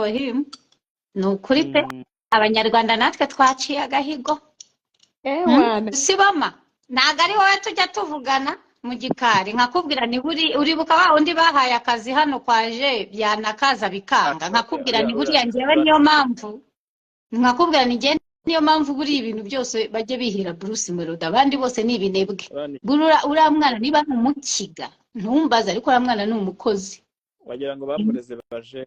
for him. Ni ukuri pe. Abanyarwanda natwe twaciye agahigo. Ewana. Siboma, ntabwo ari wowe tujya tuvugana mu gikari nkakubwira ni buri uribuka wa undi bahaye akazi hano kwaje byanakaza bikanga, nkakubwira ni buriya njyewe niyo mpamvu, nkakubwira ni njyewe niyo mpamvu buriya ibintu byose bajye bihira Bruce Melody, abandi bose ni ibinebwe. Buriya uriya mwana niba ari umukiga ntumbaze, ariko uriya mwana ni umukozi. Wagira ngo bamureze baje.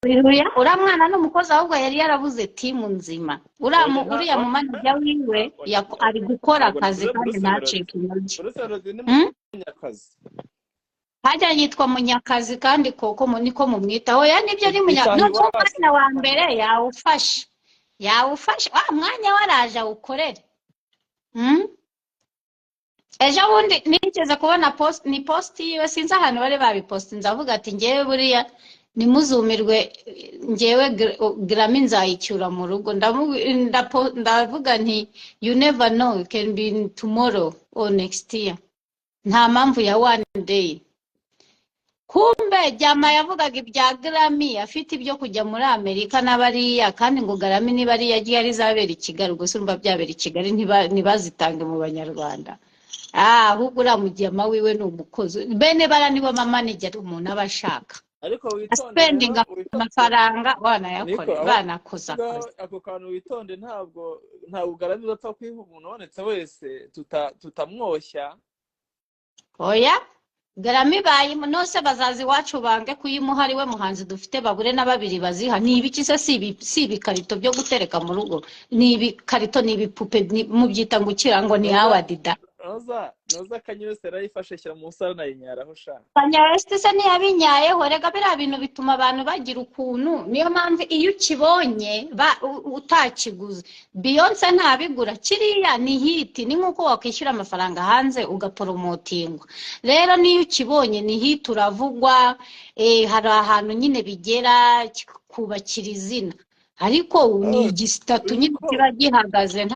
Uriya mwana ni umukozi, ahubwo yari yarabuze team nzima. Uriya uriya mu manager wiwe ari gukora Ntabwo akazi navuze kandi Bruce ntacike intege. Bruce Melody ni munyakazi. Hajya yitwa Munyakazi kandi koko niko mumwita. Oya, nibyo, ni munya Itaha noneho iwacu. Umwanya wa mbere yawufashe, yawufashe wa mwanya waraje awukorere. Ejo bundi nigeze kubona post, ni post yiwe, sinzi ahantu bari babipostinze, avuga ati: "Ngewe buriya ntimuzumirwe, ngewe Grammy nzayicyura mu rugo." Ndavuga nti: "You never know, it can be tomorrow or next year." Nta mpamvu ya one day. Kumbe Jama yavugaga ibya Grammy afite ibyo kujya muri Amerika n'abariya, kandi ngo Grammy niba ariyo agiye arizabera i Kigali. Ubwo se urumva byabera i Kigali ntibazitange mu Banyarwanda? Ah, ahubwo uriya mujyama wiwe ni umukozi, bene bara nibo ma manager umuntu aba ashaka. Ariko witonde. Spendinga Rero witonde. amafaranga wanayakore. Niko, aho banakoze ngaho akazi. Ako kantu witonde, ntabwo Grammy udapfa kwiha umuntu ubonetse wese tutamwoshya. Oya, Grammy nose bazaza iwacu bange kuyimuha, ari we muhanzi dufite, babure na babiri baziha? Ni ibiki se? Si ibikarito byo gutereka mu rugo? Ni ibikarito, ni ibipupe, mubyita ngo ukira ngo ni Noza award da. Noza Kanye West yarayifashe shyira mu musarani ayinyaraho sha. Kanye West se ntiyabinyayeho? Rega biriya bintu bituma abantu bagira ukuntu, niyo mpamvu iyo ukibonye utakiguze, Beyonce ntabigura kiriya ni hit, ni nk'uko wakwishyura amafaranga hanze ugaporomotingwa. Rero niyo ukibonye ni hit, uravugwa, hari ahantu nyine bigera kikubakira izina, ariko ni igisitatu nyine Ko kiba gihagaze.